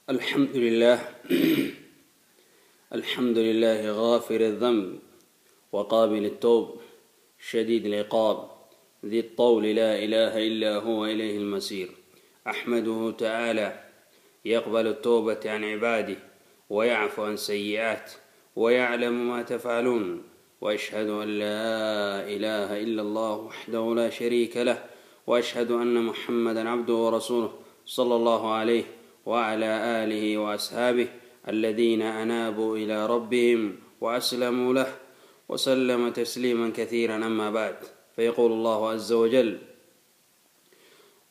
الحمد لله الحمد لله غافر الذنب وقابل التوب شديد العقاب ذي الطول لا إله إلا هو إليه المصير. أحمده تعالى يقبل التوبة عن عباده ويعفو عن سيئات ويعلم ما تفعلون، وأشهد أن لا إله إلا الله وحده لا شريك له، وأشهد أن محمدا عبده ورسوله صلى الله عليه وعلى آله وأصحابه الذين أنابوا إلى ربهم وأسلموا له وسلم تسليما كثيرا. أما بعد، فيقول الله عز وجل: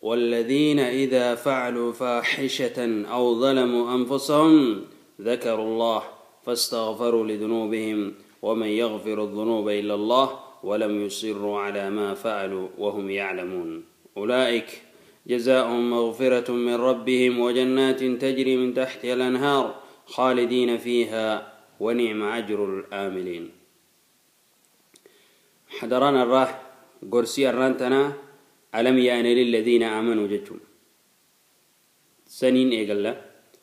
والذين إذا فعلوا فاحشة أو ظلموا أنفسهم ذكروا الله فاستغفروا لذنوبهم ومن يغفر الذنوب إلا الله ولم يصروا على ما فعلوا وهم يعلمون. أولئك جزاؤهم مغفرة من ربهم وجنات تجري من تحتها الأنهار خالدين فيها ونعم أجر العاملين. حضرنا الراه قرسي الرانتنا ألم يأن للذين آمنوا جتهم سنين إيقلا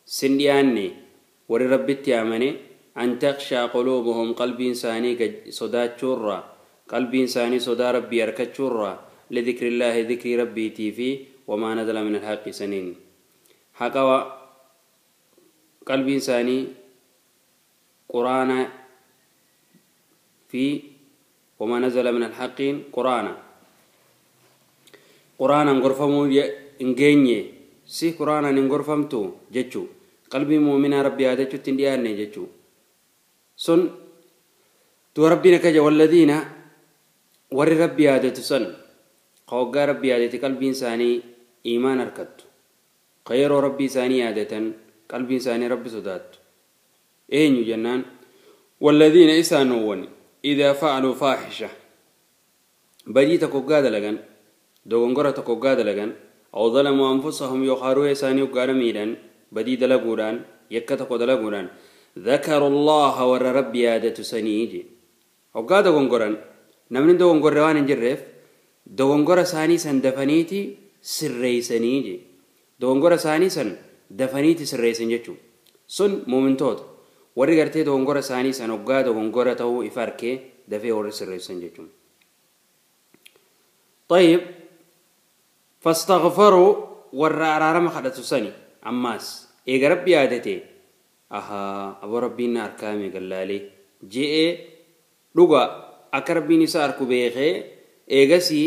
سندياني وربت آمني أن تخشى قلوبهم قلب إنساني صدا شرة قلب إنساني صدا ربي أركت شرة لذكر الله ذكر ربي تيفي وما نزل من الحق سنين حقوا قلب إنساني قرآن في وما نزل من الحق قرآن قرآن غرفمو إنجيني سي قرآن غرفمتو جتشو قلبي مؤمن ربي هذا تندياني جتشو سن تو ربنا كجا والذين ور ربي هذا تسن قوغا ربي هذا قلبي إنساني إيمان أركت خير ربي ثاني عادة قلبي إنساني ربي صدات أين جنان. والذين إسانون إذا فعلوا فاحشة بديت قوغا دلغن دوغنغرة قوغا دلغن أو ظلموا أنفسهم يخاروا إساني وقارميدا بدي دلغوران يكتقو دلغوران ذكروا الله ور ربي عادة سنيجي وقا دوغنغران نمن دوغنغروان جرف دوغنغرة ساني سن دفنيتي سريسنيجي دوغنغرة ساني سن دفنيتي سريسن جچو سن مومنتوت وري غرتي دوغنغرة ساني سن وقا دوغنغرة تو إفاركي دفي ور سريسن جچو. طيب فاستغفروا ور أرارم خدتو سني أماس إيغ ربي عادتي أها أبو ربي أركامي قلالي جئ لغا أكربي نساء أركو بيخي إيغسي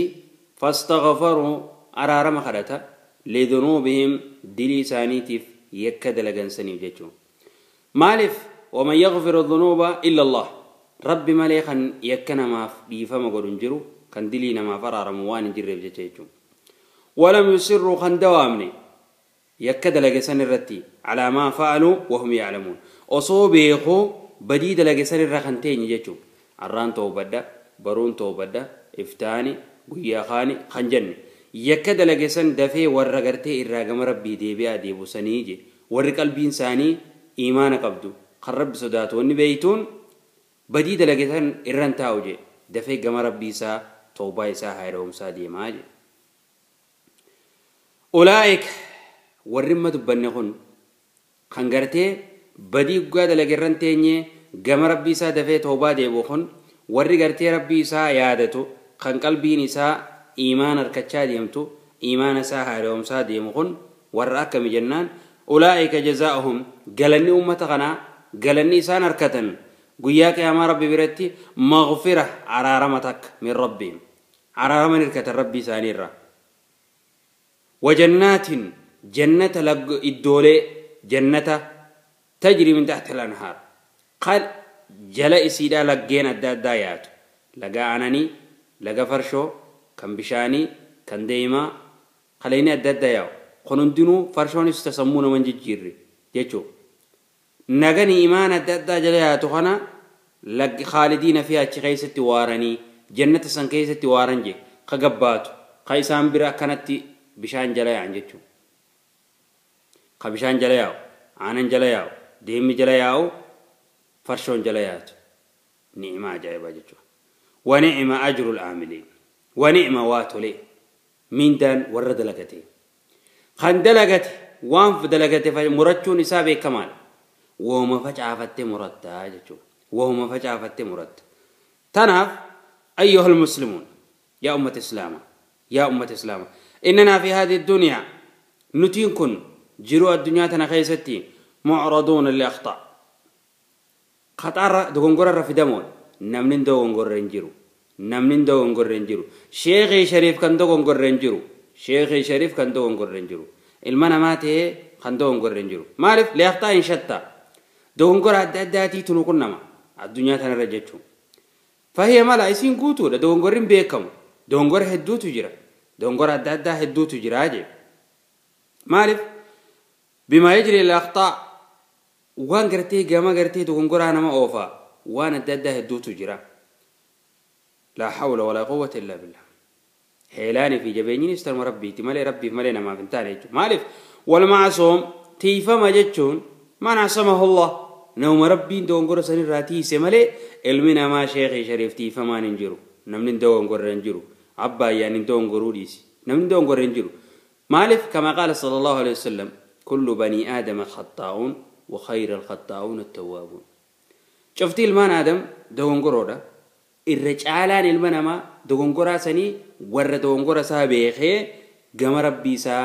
فاستغفروا أرارم خدتا لذنوبهم دلي سانيتف يكد لغن جيتشو مالف ومن يغفر الذنوب إلا الله ربي ماليخا يكنا ما ديفما قدن جرو كان دلينا ما فرارم وان جرب جيتشو ولم يصروا خن دوامني يكد لغسن الرتي على ما فعلوا وهم يعلمون أصوبيخو بديد لغسن الرخنتين جيتشو الران توبدا برون توبدا افتاني قياخاني خنجن يكد لغسن دفي ورغرتي الراغم ربي ديبيا ديبو سنيجي ور قلبي انساني ايمان قبدو خرب سدات وني بيتون بديد لغسن الران تاوجي دفي غم ربي سا توبا سا هيروم سا ديماجي. أولئك ورمة دبنهن خنجرتي بدي قاد لجرن تاني جم ربي سا دفي توبا ديبوهن ورجرتي ربي سا يادته خن قلبي نساء إيمان الكتشاد يمتو إيمان سا هاريوم سا ديمهن ورأك مجنان. أولئك جزاؤهم جلني أمة غنا جلني سان أركتن قياك يا ما ربي برتي مغفرة على رمتك من ربي على رمن الكتر ربي سانيرا وجنات جنة لق الدولة جنة تجري من تحت الأنهار قال جل إسيدا لقينا الدايات لقى أناني لقى فرشو كان بشاني كان ديما خلينا الدايات خنندنو فرشون يستسمون من جيري جيتشو نغني إيمان الدا جليات خنا لق خالدين فيها تشيست وارني جنة سنكيست وارنجي خقبات خيسان برا كانت بشان جليان جيتشو خبشان جلياو عنن جلياو ديم جلياو فرشون جليات نعمة عجائبة جيتشو ونعم أجر العاملين ونعم واتولي من دان ورد لكتي خندلقت Waan dalagate murachuun isaa beekamaadha. Wooma facaafatte muratta jechuudha. Wooma facaafatte muratta. Tanaaf ayyuhal muslimuun yaa ummata islaamaa yaa ummata islaamaa innanaa fi haadhi duniyaa nutiin kun jiruu addunyaa tana keessatti mucraduuna li akhtaa khaxaarra dogongorarra fidamoodha. Namni dogongorre hin jiru. Namni dogongorre hin jiru. Sheekhii Shariif kan dogongorre hin jiru. Sheekhii Shariif kan dogongorre hin jiru. Ilma namaa ta'ee kan dogongorre hin jiru. Maaliif liaqtaa hin shattaa. Dogongora adda addaatiitu nu qunnama addunyaa tanarra jechuun. Fahiya mala isiin guutuudha dogongorri hin beekamu. Dogongora hedduutu jira. Dogongora adda addaa hedduutu jira jee. Maaliif bimaa yajri liaqtaa waan gartee gama gartee dogongoraa nama oofaa waan adda addaa hedduutu jira. Laa hawla walaa quwwata illaa billah. Heelaanii fi jabeenyinis tanuma rabbiiti malee rabbiif malee namaaf hin taane jechuudha. Maaliif walma'asoom tiifama jechuun man asamahu Allah nama rabbiin dogongora sanirraa tiise malee ilmi namaa sheekhii Shariif tiifamaan hin jiru. Namni dogongorre hin jiru. Abbaayyaan hin dogongoruu dhiisi. Namni dogongorre hin jiru. Maaliif kama qaala sallallahu alaihi wasallam kullu banii aadama khattaa'uun wa khayra al-khattaa'uun at-tawwaabuun. Cufti ilmaan Aadam dogongoroodha. Irra caalaan ilma namaa dogongoraa sanii warra dogongora isaa beekee gama rabbii isaa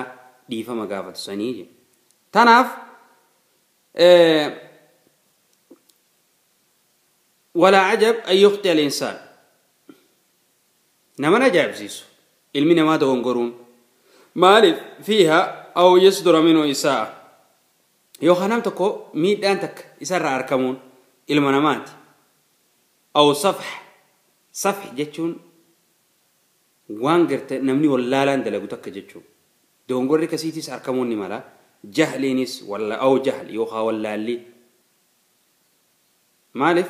dhiifama gaafatu sanii. Tanaaf walaa ajab an yukhti'a al-insaan. Nama ajaa'ibsiisu ilmi namaa dogongoruun maaliif fiiha aw yasdura minhu isaa'a yookaan nam tokko miidhaan takka isarraa argamuun ilma namaati. Aw safh safh jechuun waan garte namni wallaalaan dalagu takka jechuun dogongorri kasiitis argamuun ni mala. Jahliinis walla aw jahl yookaan wallaalli maaliif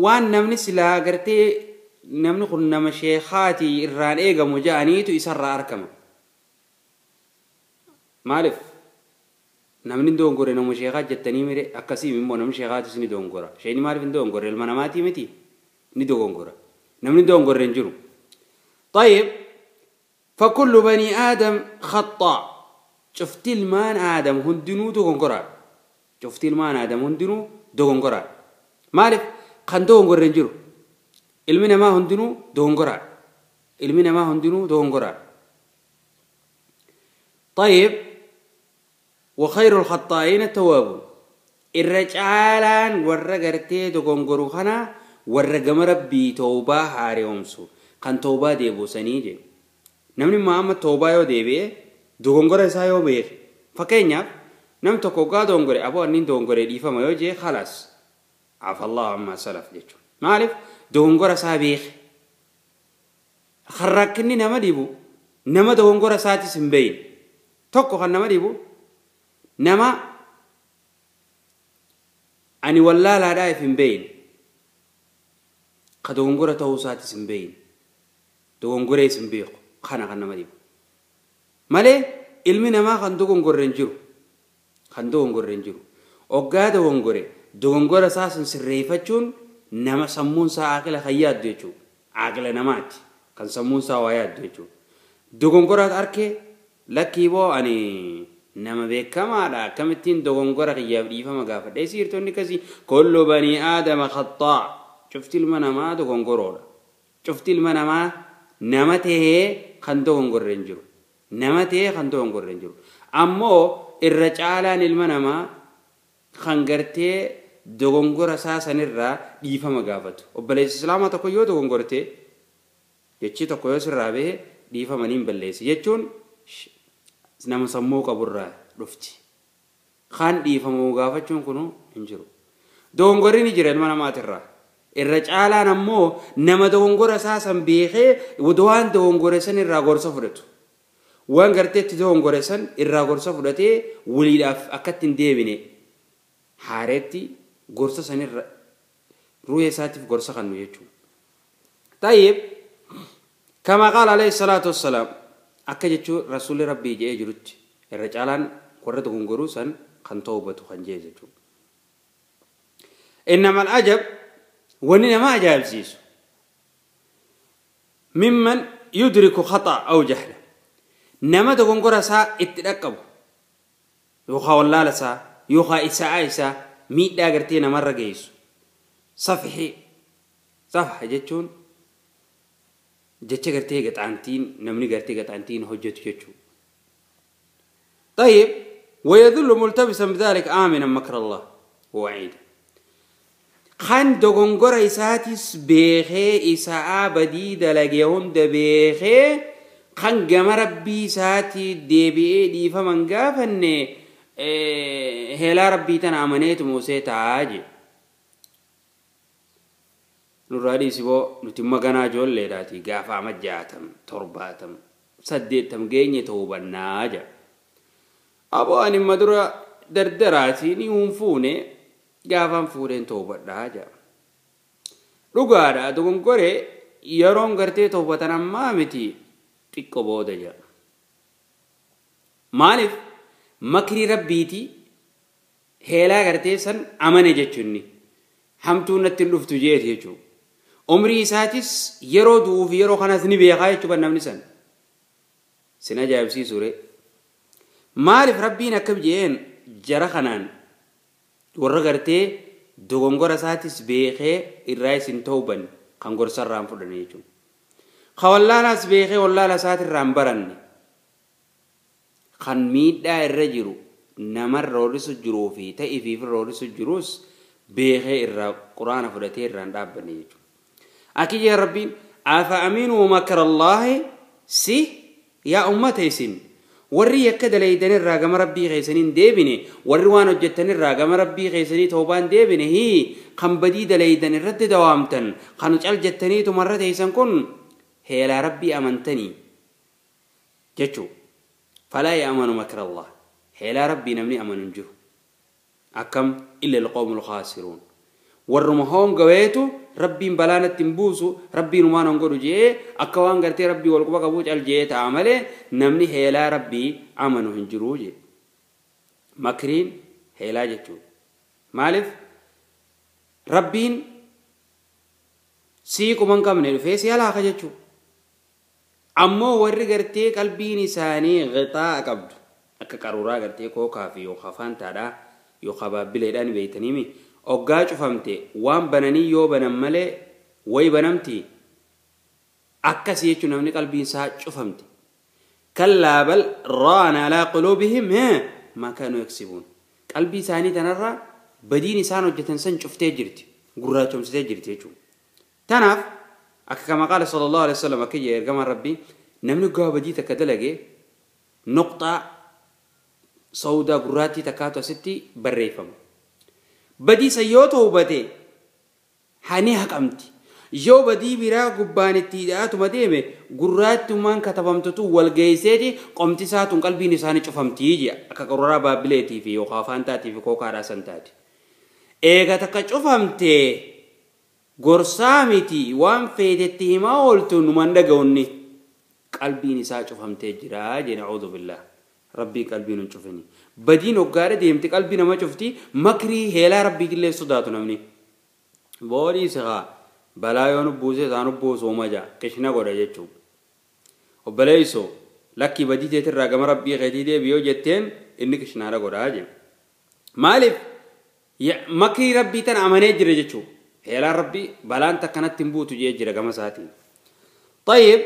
waan namni silaa gartee namni kun nama sheekhaati irraan eegamu ja'aniitu isarraa argama. Maaliif namni dogongore nama sheekhaa jettanii mire akkasii immoo namni sheekhaatis ni dogongora. Sheekni maaliif hin dogongorre ilma namaatii miti ni dogongora. Namni dogongorre hin jiru. طيب فكل بني آدم خطاء. شفت المان آدم هندنو dogongora. شفت المان آدم هندنو dogongora. Maaliif kan dogongorre hin jiru. Ilmi namaa hundinuu dogongora. Ilmi namaa hundinuu dogongora. طيب وخير الخطائين التوابون. الرجالان ورغرتي دوغونغورو خنا ورغم ربي توبة هاريومسو كان توبة ديبو سني جي. نمني ما أما توبة يو ديبي دوغونغورو إسا يو بيخ. فكينيا نم تكوغا دوغونغوري أبو أنين دوغونغوري ديفا ما يو جي خلاص عفا الله عما سلف جيتشو. مالف دوغونغورو إسا بيخ. خرقني نما ديبو نما دوغونغورو إساتي سنبين توكو خان نما ديبو نما ani wallaalaadhaa if hin beeyne ka dogongora ta'uu isaatis hin beeyne dogongorees hin beeku kana kan nama dhibu malee ilmi namaa kan dogongorre hin jiru kan dogongorre hin jiru oggaa dogongore dogongora isaa sun sirreeffachuun nama sammuun isaa aqila kan yaaddu jechuudha aqila namaati kan sammuun isaa waa yaaddu jechuudha dogongora arkee lakkii boo ani nama beekamaadha akkamittiin dogongora kiyyaaf dhiifama gaafadhe siirtonni akkasii kullu banii aadama khaxaa cufti ilma namaa dogongoroodha cufti ilma namaa nama tahee kan dogongorre hin jiru nama tahee kan dogongorre hin jiru ammoo irra caalaan ilma namaa kan gartee dogongora isaa sanirraa dhiifama gaafatu obboleessi islaamaa tokko yoo dogongorte jechi tokko yoo sirraa bahe dhiifama niin balleessi jechuun nama sammuu qaburraa dhufti. Kan dhiifamuu gaafachuun kun hin jiru. Dogongorri ni jira ilma namaatirraa. Irra caalaan ammoo nama dogongora isaa san beekee waan dogongore san irraa gorsa fudhatu. Waan gartee itti dogongore san irraa gorsa fudhatee waliidhaaf akkatti hin deebine haareetti gorsa san irra ruuya isaatiif gorsa kennu jechuudha. Tayyib kama qaala alayhi salaatu wassalaam akka jechuun rasuulli rabbii jedhee jirutti irra caalaan warra dogongoruu san kan toobatu kan jee jechuudha. Innama al-ajab wanni nama ajaa'ibsiisu mimman yudriku khata aw jahla Nama dogongora isaa itti dhaqqabu yookaan wallaala isaa yookaan isaa isaa miidhaa gartee namarra geessu. Safhi safha jechuun jecha gartee gaxaantiin namni gartee gaxaantiin hojjetu jechuudha. طيب ويذل ملتبسا بذلك آمنا مكر الله ووعيده. خان dogongora isaatis beekee isaa badii dalage hunda beekee kan gama rabbii isaatii deebi'ee dhiifaman gaafanne heelaa rabbii tana amaneetu muusee taa'aa je. Nurraa dhiisiboo nuti maganaa ijoolleedhaati gaafa ama 60 70 80 geenye ta'uu jedha. Aboo ani madura dardaraatii ni hunfuune gaafaan fuudheen toobadhaa jedha. Dhugaadha dogongoree yeroon gartee toobatan ammaa miti xiqqoo booda jedha. Maaliif makrii rabbiitii heelaa gartee san amane jechuunni hamtuun natti hin dhuftu jeeti jechuudha. Umrii isaatis yeroo du'uuf yeroo kanas ni beekaa jechuudha namni san. Sin ajaa'ibsiisu ree. Maaliif rabbiin akkam jeen jara kanaan warra gartee dogongora isaatis beekee irraa isin tooban kan gorsarraan fudhane jechuudha. Ka wallaalaas beekee wallaala isaatirraa hin baranne kan miidhaa irra jiru namarra roorrisu jiruu fi ta'ifiif roorrisu jirus beekee irraa quraana fudhatee irraa hin dhaabbanne jechuudha. Akki jee rabbiin afa aminuu makra Allaahi si yaa ummata isin warri yakka dalaydan irraa gama rabbii keessaniin deebine warri waan hojjettan irraa gama rabbii keessanii toobaan deebine hii kan badii dalaydan irratti dawaamtan kan cal jettaniitu marra teessan kun heelaa rabbii amantanii jechuu. Falaa ya'manu makra Allah heelaa rabbii namni amanu hin jiru. Akkam illa alqawmul khaasiruun warruma hongaweetu rabbiin balaa natti hin buusu rabbiin waan hin godhu jee akka waan gartee rabbii wal quba qabuu cal jee ta'a malee namni heelaa rabbii amanu hin jiru jee. Makriin heelaa jechuudha. Maaliif rabbiin sii quba hin qabne dhufee si halaaka jechuudha. Ammoo warri gartee qalbiin isaanii qixaa qabdu akka qaruuraa gartee kookaa fi yookaan faantaadhaa yookaan baabbileedhaan beeytaniimi. Oggaa cufamte waan bananii yoo banan malee wayi banamti akkasii jechuun namni qalbiin isaa cufamte. Kallaa bal raana alaa quluubihim maa kaanuu yaksibuun. Qalbii isaanii tanarra badiin isaan hojjetan san cuftee jirti gurraachomsitee jirti jechuudha. Tanaaf akka kama qaala sallallahu alaihi wasallam akka jedhe ergamaan rabbii namni oggaa badii takka dalage noqxaa sawudaa gurraattii takkaatu asitti barreeffama. Badii san yoo toobate hani haqamti. Yoo badii biraa gubbaan itti hidhaatuma deeme gurraattummaan katabamtutu wal geesseeti qomti isaatuun qalbiin isaanii cufamtii jea akka qaruuraa baabbileetii fi yookaan faantaatii fi kookaadhaa san taati. Eega takka cufamte gorsaa miti waan feetetti himaa ooltu numan dhaga'unni qalbiin isaa cufamtee jira jedhe a'uudhu billaah. Rabbii qalbiin hin cufini. Badiin hoggaadha deemti qalbii nama cufti makrii heelaa rabbiitillee sodaatu namni. Boodii siqaa balaa yoo nubbuuse isaan ubbuusu maja qishna godha jechuudha. Obboleessoo lakkii badii teetirraa gama rabbii keetii deebi yoo jetteen inni qishnaadha godhaa jedhe. Maaliif makrii rabbii tana amanee jira jechuudha. Heelaan rabbii balaan takkanatti hin buutu jee jira gama isaatiin. طيب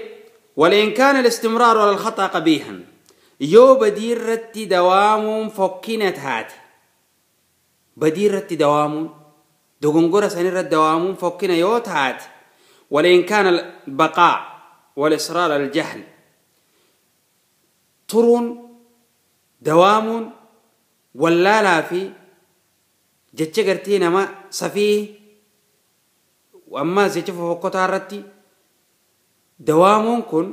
ولئن كان الاستمرار على الخطأ قبيحا yoo badii irratti dawaamuun fokkina taate badii irratti dawaamuun dogongora san irratti dawaamuun fokkina yoo taate ولئن كان البقاء والإصرار على الجهل turuun dawaamuun wallaalaa fi jecha gartee nama safii ammaas jecha fofokkotaa irratti dawaamuun kun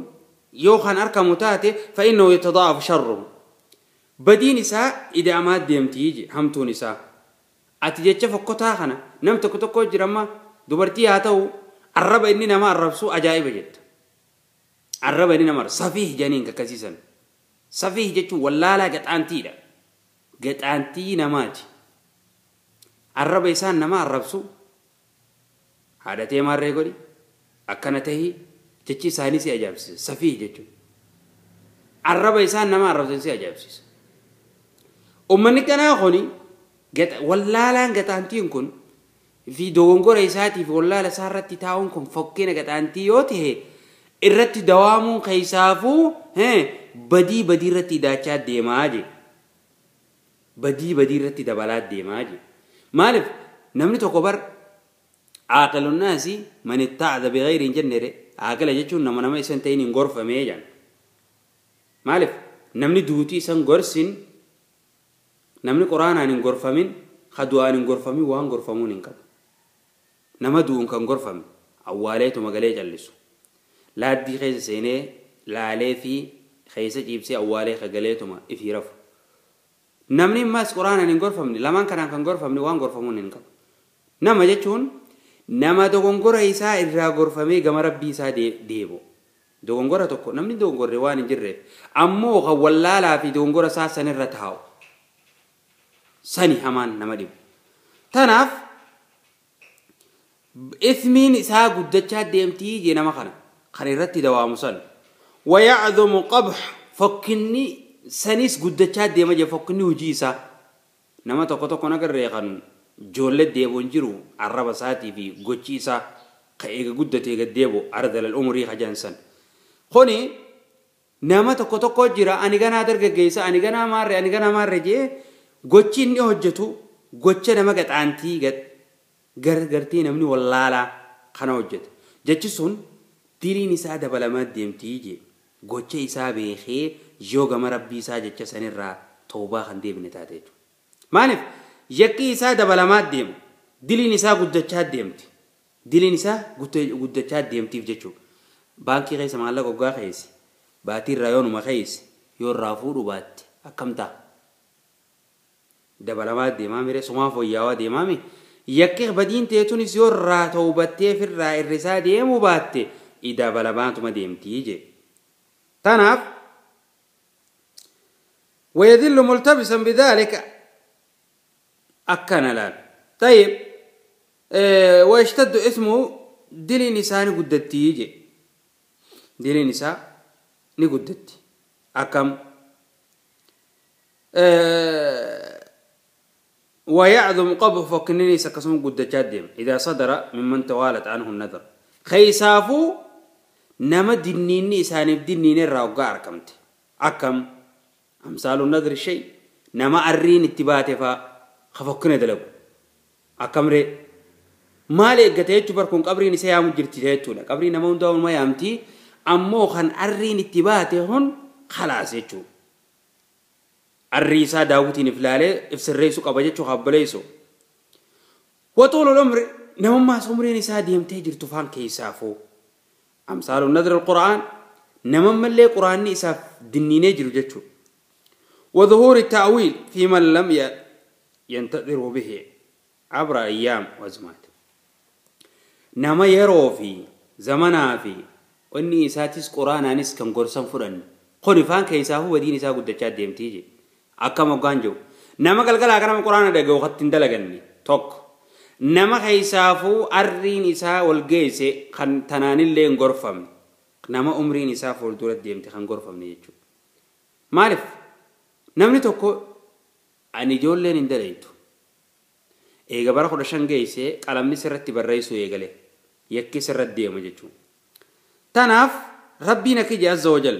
yoo kan argamu taate فإنه يتضاعف شره badiin isaa ida'amaa deemtii hamtuun isaa. Ati jecha fokkotaa kana nam tokko tokko jira amma dubartii haa ta'u arraba inni nama arrabsu ajaa'iba jetta. Arraba inni nama safiih janiin kakkasiisan. Safiih jechuun wallaalaa gaxaantiidha. Gaxaantii namaati. Arraba isaan nama arrabsu haadhatee maarree godhi akkana tahii jechi isaanii si ajaa'ibsiisa safiih jechuun. Arraba isaan nama arrabsan si ajaa'ibsiisa. Uummanni kanaa kuni wallaalaan gaxaantiin kun fi dogongora isaatiif wallaala isaa irratti taa'uun kun fokkina gaxaantii yoo ta'e irratti dawaamuun keessaafuu badii badii irratti daachaa deemaa je. Badii badii irratti dabalaa deemaa je. Maaliif namni tokko bar aaqilunnaasi man ittaa'ada bighayri hin jennere aaqila jechuun nama nama isan ta'in hin gorfamee jedhan. Maaliif namni duutii isan gorsin namni quraanaan hin gorfamin ka du'aan hin gorfamin waan gorfamuun hin qabu. Nama du'uun kan gorfame awwaaleetu magalee callisu. Laaddii keessa seenee laalee fi keessa ciibsee awwaalee kagaleetuma ifii rafu. Namni ammas quraanaan hin gorfamne lamaan kanaan kan gorfamne waan gorfamuun hin qabu. Nama jechuun nama dogongora isaa irraa gorfamee gama rabbii isaa deebu. Dogongora tokko namni dogongorre waan hin jirreef ammoo kan wallaalaa fi dogongora isaa sanirra taa'u. Sani hamaan nama dhibu. Tanaaf ismiin isaa guddachaa deemtii jee nama kana kan irratti dawaamu san. Wayacdumu qabx fokkinni sanis guddachaa deema jee fokkinni hojii isaa. Nama tokko tokko nagarree kan ijoollee deebuun jiru arraba isaatii fi gochi isaa ka eega guddatee gad deebu ardalal umurii kajan san. Kuni nama tokko tokko jira ani ganaa dargaggeessa ani ganaa maarre ani ganaa maarre jee gochi inni hojjetu gocha nama gaxaantii gargartee namni wallaalaa kana hojjeta. Jechi sun diriin isaa dabalamaa deemtii jee gocha isaa beekee yoo gama rabbii isaa jecha sanirraa toobaa kan deebine taate jechuudha. Maaliif yakki isaa dabalamaa deema diliin isaa guddachaa deemti diliin isaa guddachaa deemtiif jechuudha. Baankii keessa maallaqa hoggaa keessa baatii irraa yoonuma keessa yoo irraa fuudhu baatte akkam ta'a? Dabalamaa deemaa mire sumaa fooyya'aa deemaa mi yakki badiin teetunis yoo irraa toobattee firraa irrisaa deemuu baatte dabalamaatuma deemtii jee. Tanaaf ويذل ملتبسا بذلك أكن لال. طيب ويشتد اسمه دلي نساء قدتي يجي دلي نساء نقدتي أكم ويعظم قبه فكنني سكسم قدتشادم إذا صدر ممن توالت عنه النذر خيسافو نما دنيني سانف دنيني راوغا أركمت أكم أمثال النذر الشيء نما أرين اتباتي فا خفكنا دلقو أكم ري maal eeggate jechuu barkuun qabriin isa yaamu jirti jechuudha. Qabriin nama hundaa olma yaamti ammoo kan arriin itti baate hun khalaas jechuudha. Arrii isaa daawwitiin if laalee if sirreessuu qaba jechuu habbaleessu. Waxuulu umri namummaas umriin isaa deemtee jirtu faan keessaafuu. Amsaalu nadri al-Qur'aan namammallee quraanni isaaf dinniinee jiru jechuudha. وظهور التأويل في من لم ينتظر به عبر أيام وأزمات. نما يرو في زمنا في وإني إساتيس قرآن نس كم قرصن فرن خلفان كيسا هو دين إسا قد تشاد ديم تيجي أكمل قانجو نما قال قال أكرم قرآن ده جو خط تندلجني توك نما كيسا فو أرين إسا والجيس خن تناني اللي غرفم نما عمرين إسا فور دولة ديم تخن غرفم نيجو معرف namni tokko ani ijoolleen hin dalaytu eega bara 15 geessee qalamni sirratti barreessuu eegale yakki sirratti deema jechuudha. Tanaaf rabbiin akka ije azza wajal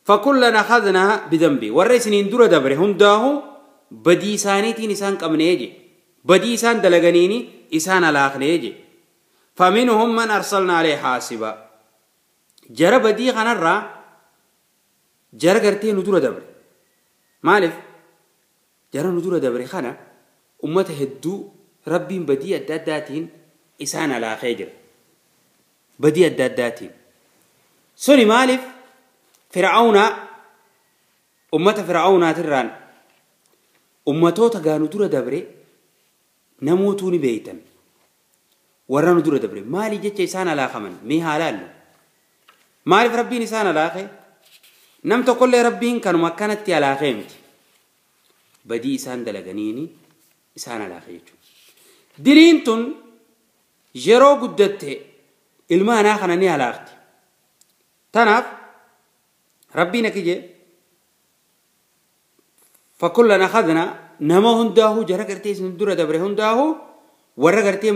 fakullan akhadnaa bidambi warra isiniin dura dabre hundaahu badii isaaniitiin isaan qabnee je badii isaan dalaganiini isaan alaaqnee je faminhum man arsalnaa alayhi haasiba jara badii kanarraa jara gartee nu dura dabre Maaliif jara nu dura dabre kana ummata hedduu rabbiin badii adda addaatiin isaan alaaqee jira. Badii adda addaatiin. Suni maaliif Fir'aawnaa ummata Fir'aawnaatirraan ummatoota gaanu dura dabre namootuu ni beeytan. Warra nu dura dabre maali jecha isaan alaaqaman mee haa laallu. Maaliif rabbiin isaan alaaqee? Nam tokkollee rabbiin kanuma akkanatti alaaqee miti. Badii isaan dalaganiini isaan alaaqee jechuudha. Diriin tun yeroo guddatte ilma anaa kana ni alaaqti. Tanaaf rabbiin akka jee Fakullan akhadna nama hundaahu jara gartee isin dura dabre hundaahu warra gartee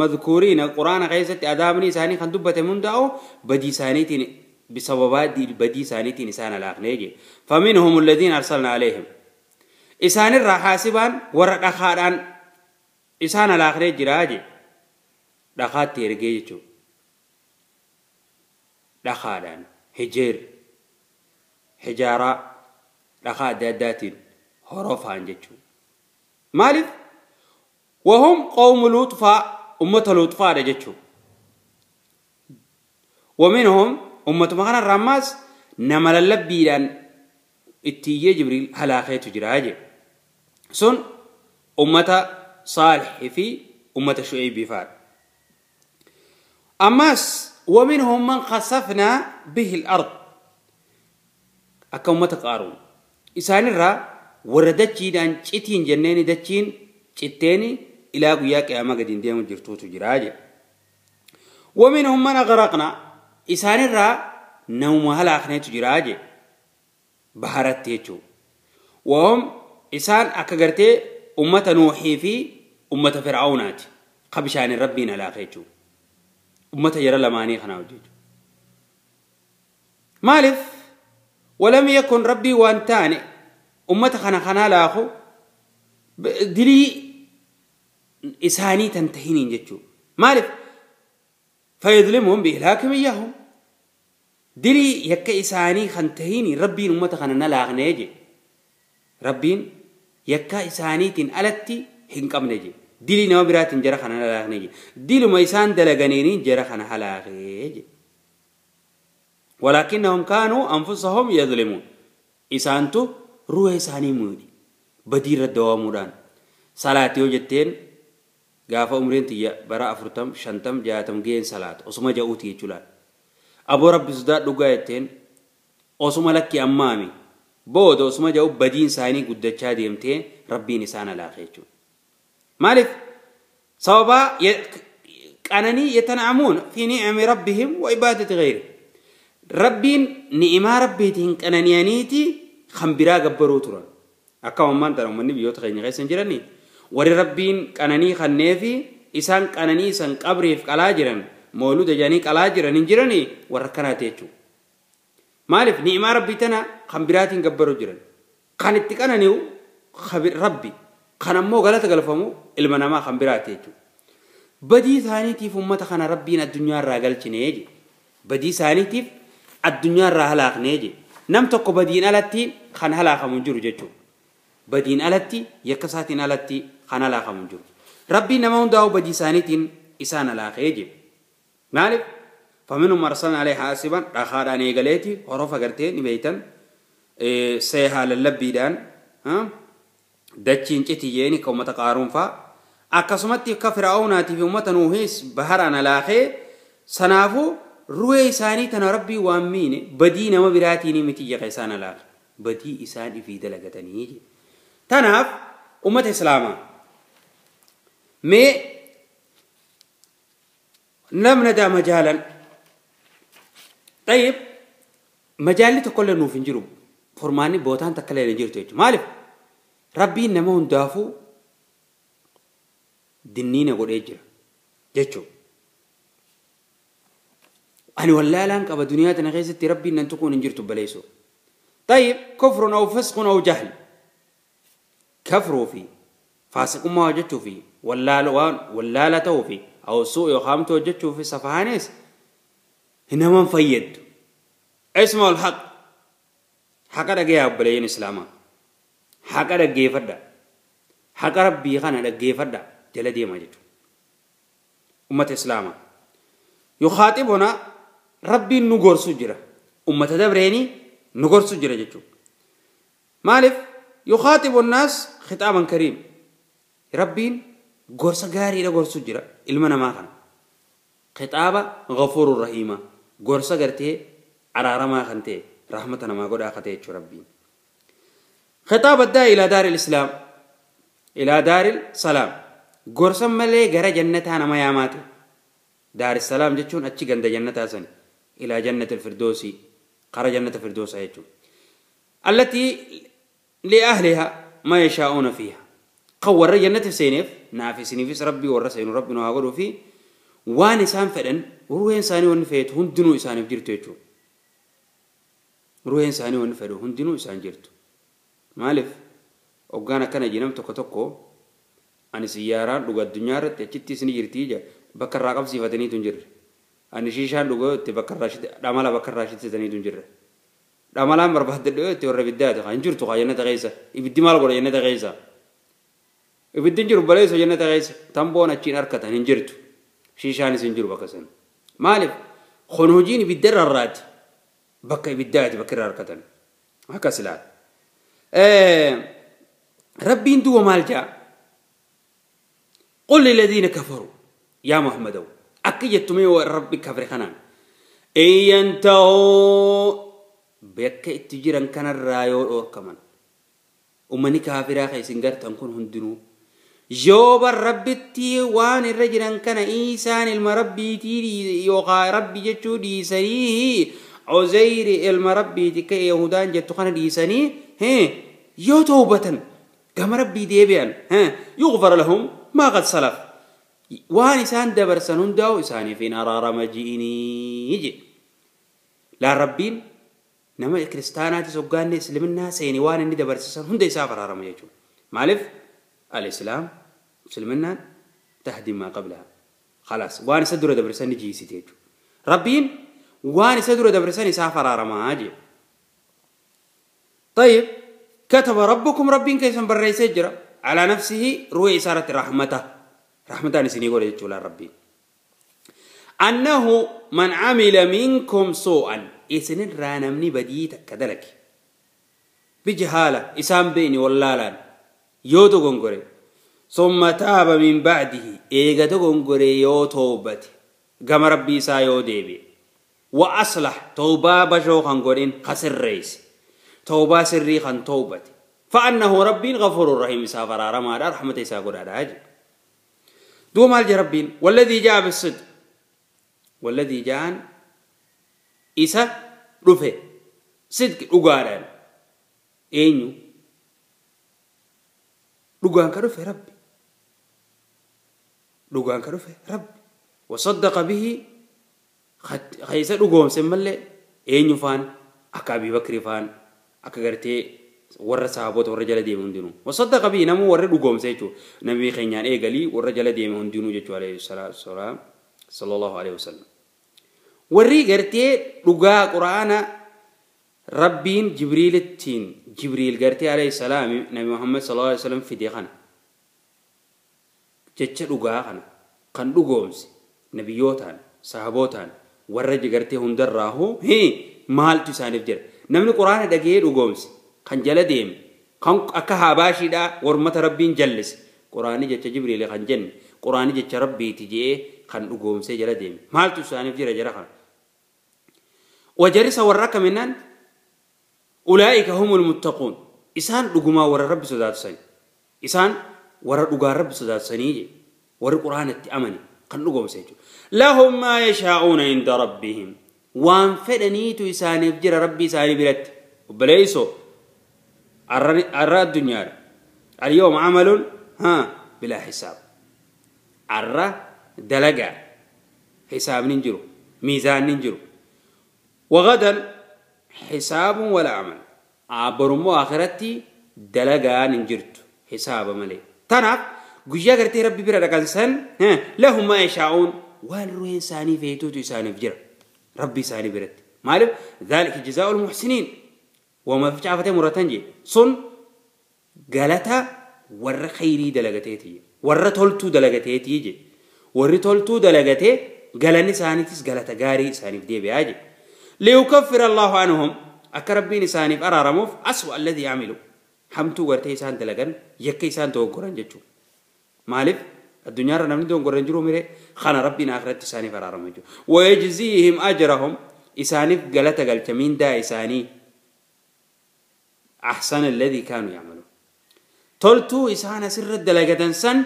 madkuuriina quraana keessatti adaabni isaanii kan dubbate hundaa'u badii isaaniitiin bisababaa badii isaaniitiin isaan alaaqnee jee. Faminhum alladhiina arsalna alayhim isaanirraa haasibaan warra dhakaadhaan isaan alaaqnee jiraa jee. Dhakaatti ergee jechuudha. Dhakaadhaan hijeer hijaaraa dhakaa adda addaatiin horofaan jechuudha. Maaliif? وهم قوم لوط فا أمة لوط فا رجتشو. ومنهم أمة مغنى الرماز نمل اللبيلان اتيجي جبريل هلاخيت جراجي سن أمة صالح في أمة شعيب فار. أماس ومنهم من خسفنا به الأرض أكا أمة قارون إسان الرا وردتشي دان تشتين جنين دتشين تشتيني إلى قياك يا مجدين ديم جرتوت جراجة. ومنهم من أغرقنا إسان الرا نوم هلا أخنيت جراجة بحرت تيجو. وهم إسان أكجرتي أمة نوحي في أمة فرعونات قبشان ربنا لا خيتو أمة يرى لماني خنا وجيجو. مالف ولم يكن ربي وانتاني أمة خنا خنا لاخو دلي إساني تنتهينين جتشو. مالف فيظلمهم بإهلاكهم إياهم دلي يك إساني خنتهيني ربي أمة خنا لاغنيجي ربين يكا إساني تن ألتي هنقم نجي دلي نوبرات جرا خنا لاغنيجي دلو ما إسان دلغنينين جرا خنا حلاغيجي. ولكنهم كانوا أنفسهم يظلمون إسانتو روح إساني مودي بدير الدوامودان صلاة يوجتين gaafa umriin tiyya bara 40 50 60 geen salaat osuma ja'uuti jechuudha. Aboo rabbi sodaa dhugaa jetteen osuma lakki ammaami booda osuma ja'u badiin isaanii guddachaa deemtee rabbiin isaan alaaqe jechuudha. Maaliif sababa qananii yatana'amuun fi ni'ami rabbihim wa ibaadati ghayri rabbiin ni'imaa rabbiitiin qanani'aniiti kan biraa gabbaruu turan. Akka ammaan tana uummanni biyyoota keenya keessa hin jiranii warri rabbiin qananii kanneefi isaan qananii san qabriif qalaa jiran mooluda jedhanii qalaa jiran hin jiranii warra akkanaati jechuudha. Maaliif ni'imaa rabbii tana kan biraatiin gabbaruu jiran kan itti qanani'u rabbi kan ammoo galata galfamu ilma namaa kan biraati jechuudha. Badii isaaniitiif uummata kana rabbiin addunyaarraa galchinee je badii isaaniitiif addunyaarraa halaaqnee je nam tokko badiin alatti kan halaaqamu hin jiru jechuudha. Badiin alatti yakka isaatiin alatti kan halaaqamu hin jiru. Rabbiin nama hundaa'u badii isaaniitiin isaan halaaqee je. Maaliif faminhum arsalna alayhi haasiban dhakaadhaan eegaleeti horofa gartee ni beeytan seehaa lallabbiidhaan dachiin citiyyeeni ka uummata qaaruun fa'a akkasumatti akka fir'aawnaatii fi uummata nuuhis baharaan halaaqee sanaafuu ruwee isaanii tana rabbii waan miine badii nama biraatiin miti yaqa isaan halaaqe badii isaan ifii dalagatanii je. Tanaaf uummata islaamaa mee namna daa majaalan طيب majaalli tokkollee nuuf hin jiru furmaanni bootaan takka illee hin jirtu jechuudha. Maaliif rabbiin nama hundaafuu dinniina godhee jira jechuudha. Ani wallaalaan qaba duniyaa tana keessatti rabbiin nan tuquun hin jirtu baleessu. طيب كفر أو فسق أو جهل كفروا في فاسقummaa hojjechuu fi wallaala ta'uu fi أو سوء يخامته hojjechuu fi safahaanis naman fayyaddu. اسمعوا الحق haqa dhagayaa obboleeyyan islaamaa haqa dhaggeeffadha haqa rabbii kana dhaggeeffadha jala deema jechuudha. Ummata islaamaa yukhaatibuna rabbiin nu gorsu jira ummata dabreenii nu gorsu jira jechuudha. Maaliif yukhaatibu nnaas khitaaban kariim rabbiin gorsa gaariidha gorsu jira ilma namaa kana khitaaba ghafuurur rahiima gorsa gartee araaramaa kan ta'e rahmata namaa godhaa akka ta'e jechuudha rabbiin. Khitaaba addaa ilaa daaril islaam ilaa daaril salaam gorsa malee gara jannataa nama yaamaatu daaris salaam jechuun achi ganda jannataa sani ilaa jannatil firdoosii qara jannata firdoosaa jechuudha. Allatii لأهلها ما يشاءون فيها قور جنة سينف نافس نفس ربي ورسين ربنا هاقولوا فيه وان إنسان فدن وروح إنساني ونفيت هندنو إنسان بجرتو يجو روح إنساني ونفيت هندنو إنسان جرتو مالف وقانا كان جنم توكو توكو أنا سيارة لغة الدنيا رت تشتي سني جرتي بكر راقب صفتني تنجر أنا شيشان لغة تبكر راشد رملا بكر راشد ستني تنجر رملا مربحت اللي تورى بالذات خا انجرتو خا جنة غيسة يبدي مال قول جنة غيسة يبدي انجر بلايس جنة غيسة تنبونا تشين أركتها انجرتو شيشان سنجر بكسن مالف خنوجين بالدر الرات بكى بالذات بكر أركتن هكا سلال ربي اندو مالجا قل للذين كفروا يا محمد أكيد تمي ربي كفر خنان إن ينتهوا بك اتجيران كان الرايو اور كمان ومني كافرا خيسن غرتن كن هندنو يوب ربتي وان الرجلان كان إيسان المربي تيري يوغا ربي جتشو ديساني عزير المربي تكي يهودان جتو خان ديساني هي يو توبة كما ربي ديبيان ها يغفر لهم ما قد سلف وان إسان دبر سنون داو إساني في نار مجيني يجي لا ربين نما كريستانات سوغان اسلمنا سيني وان اني دبر سن هند يسافر هرم يجو مالف الاسلام سلمنا تهدم ما قبلها خلاص وان سدر دبر سن جي سيتيجو ربين وان سدر دبر سن يسافر هرم اجي طيب كتب ربكم ربين كيسن بريس جرا على نفسه روي إسارة رحمته رحمته نسيني يقول يجو ربي أنه من عمل منكم سوءا إسنين رانمني بديتك كذلك بجهالة إسام بيني واللالان يوتو غنغوري ثم تاب من بعده إيغا غنغوري يو توبتي قام ربي سايو ديبي وأصلح توبة بشو غنغورين خسر رئيس توبة سري خن توبتي فأنه ربي غفور رحيم سافر رما رحمة ساقر على دو مال ربين والذي جاء بالصدق والذي جاء إسا رفه صدق رقاران إنيو رقان كرفه ربي رقان كرفه ربي وصدق به خيسا رقوم سمالي إنيو فان أكا أبي بكر فان أكا غرتي ورا صحابوت ورجال ديم هندنو وصدق به نمو ورا رقوم سيتو نبي خينيان إيغالي ورجال ديم هندنو جتو عليه الصلاة والسلام صلى الله عليه وسلم وري غرتي رغا قرآن ربين جبريل التين جبريل غرتي عليه السلام نبي محمد صلى الله عليه وسلم في ديخنا جتش رغا خنا كان رغومس نبيوتان صحابوتان ورج غرتي هندر راهو هي مال تسانف جر نمن قرآن دغه رغومس كان جل ديم كان اكا هاباشي دا ورمت ربين جلس قرآن جتش جبريل خان جن قرآن جتش ربي تجي خان رغومس جل ديم مال تسانف جر جر خان وجرس ورك منن أولئك هم المتقون إسان رغما ور رب صدات سن إسان ور رغا رب صدات سني ور القرآن التأمني قن رغم سيجو لهم ما يشاءون عند ربهم وان فدنيتو إسان يفجر ربي إسان برت وبليسو الر الدنيا اليوم عمل ها بلا حساب الر دلقا حساب ننجرو ميزان ننجرو وغدا حساب ولا عمل عبرمو آخرتي دلقا ننجرت حساب ملي تناف قجا قرتي ربي برا لكنسان لهم ما يشاءون والروين ساني فيتوتو ساني فجر ربي ساني برت مالف ذلك جزاء المحسنين وما فجعفته مرتنجي صن قالتا ور خيري دلقتيتي ور تولتو دلقتيتي جي ور تولتو دلقتي قالني ساني تس قالتا قاري ساني فدي بياجي ليكفر الله عنهم أكربين ساني أرارموف أسوأ الذي عملوا حمتو ورتي سان دلقن يكي سان توقرن جتشو مالف الدنيا رنا من دون قرن جرو ميري خان ربنا آخرت ساني فرارم جو ويجزيهم أجرهم إساني قلت قلت مين دا إساني أحسن الذي كانوا يعملون تلتو إسانا سر الدلقة سن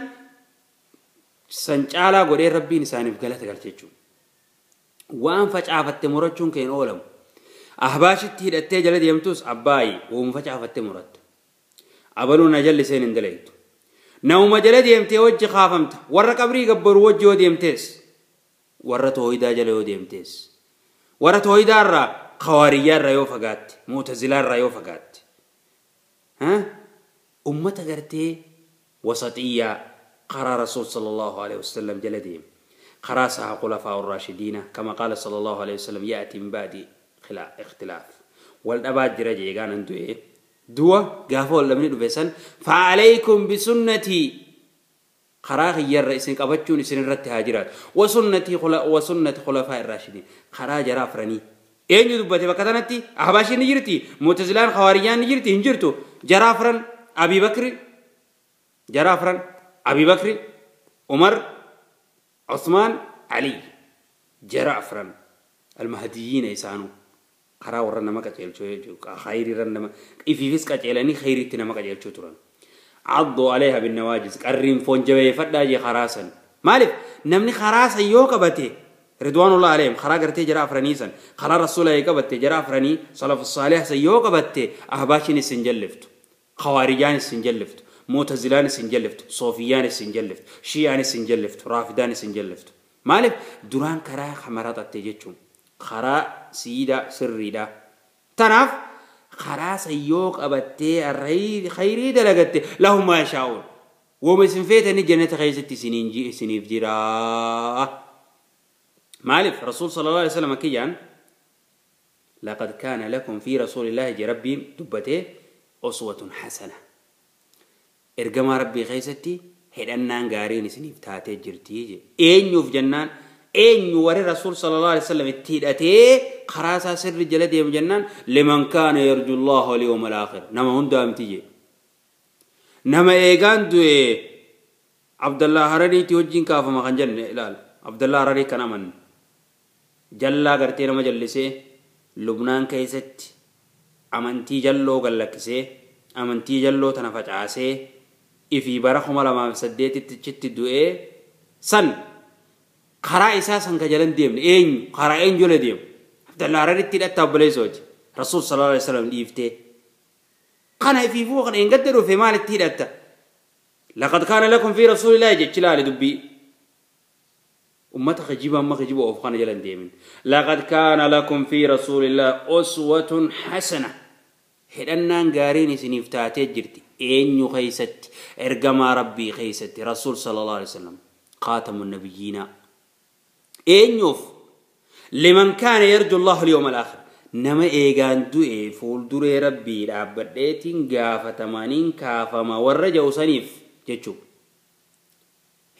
سنجالا قري ربي إساني قلت قلت جتشو وان فجأة مرتشون كين أولم أحباش التهيد التجلد يمتوس أباي وهم فجأة مرت Abaluun na jalliseen hin dalaytu. Nama jala deemtee wajji kaafamta. Warra qabrii gabbaru wajji yoo deemtees. Warra toohidaa jala yoo deemtees. Warra toohidaa irraa khawaariyyaa irraa yoo fagaatte. Mu'tazilaa irraa yoo fagaatte. Ummata gartee wasaxiyyaa karaa Rasuul sallallahu alaihi wasallam jala deeme. Karaa saha khulafaa urraashidiina kama qaala sallallahu alaihi wasallam ya'ti min ba'di ikhtilaaf. Wal dhabaa jira jeegaan an du'ee. Du'a gaafa wal dhabni dhufe san fa'alaykum bisunnatii karaa kiyyarra isin qabachuun isin irratti haa jiraatu. Wasunnati khulafaa irraashidiin karaa jara afranii. Eenyu dubbate bakka tanatti Ahbaashiin ni jirti, Mu'tazilaan Khawaariyyaan ni jirti, hin jirtu. Jara afran Abi Bakri, jara afran Abi Bakri, Umar, Uthman, Ali. Jara afran almahdiyyiina isaanuu karaa warra nama qajeelchuu jechuudha. Khayriirra nama ifiifis qajeelanii khayriitti nama qajeelchuu turan. Cadduu alayha binnawaajis qarriin foon jabeeffadhaa jee karaa san. Maaliif namni karaa san yoo qabate Ridwaanullah alayhim karaa gartee jara afranii san karaa rasuula yoo qabatte jara afranii salafu saalih san yoo qabatte Ahbaashiin isin jalliftu, Khawaarijaan isin jalliftu, Mu'tazilaan isin jalliftu, Soofiyaan isin jalliftu, Shi'aan isin jalliftu, Raafidaan isin jalliftu. Maaliif duraan karaa maraxatte jechuun karaa siidaa sirriidha. Tanaaf karaa san yoo qabattee khayrii dalagatte lahum maa yashaa'uun. Wooma isin feetanii jannata keessatti isiniif jiraa. مالف رسول صلى الله عليه وسلم كيان لقد كان لكم في رسول الله ربي دبته أسوة حسنة. إرجما ربي خيستي هدنان غارين سنيف تاتي جرتي أين يوف جنان أين وري رسول صلى الله عليه وسلم التيدته خراسة سر جلده جنان لمن كان يرجو الله واليوم الآخر. نما هندا أمتيجي نما إيجان دوي عبد الله هرني تيوجين كافة ما خنجن لال عبد الله هرني كان من jallaa gartee nama jallisee Lubnaan keessatti amantii jalloo gallakkisee amantii jalloo tana facaasee ifii bara 2008 chitti du'ee san karaa isaa san ka jalan deemne eenyu karaa eenyu jala deemu Abdallah Hararitti hidhatta obboleessooti Rasuul sallallahu alaihi wasallam dhiiftee kana ifiifuu kana hin gadda dhufe maalitti hidhatta laqad kaana lakum fi rasuulillahi jechi laali dubbii أمة خجيبة أما خجيبة أوفقنا جلن ديمن لقد كان لكم في رسول الله أسوة حسنة هدنان قارين سنفتاتي جرتي إن خيست إرقما ربي خيست رسول صلى الله عليه وسلم خاتم النبيين إن يوف لمن كان يرجو الله اليوم الآخر نما إيغان دوئي فول دوري ربي لعبدتين قافة تمانين كافة ما ورجو سنيف جتشو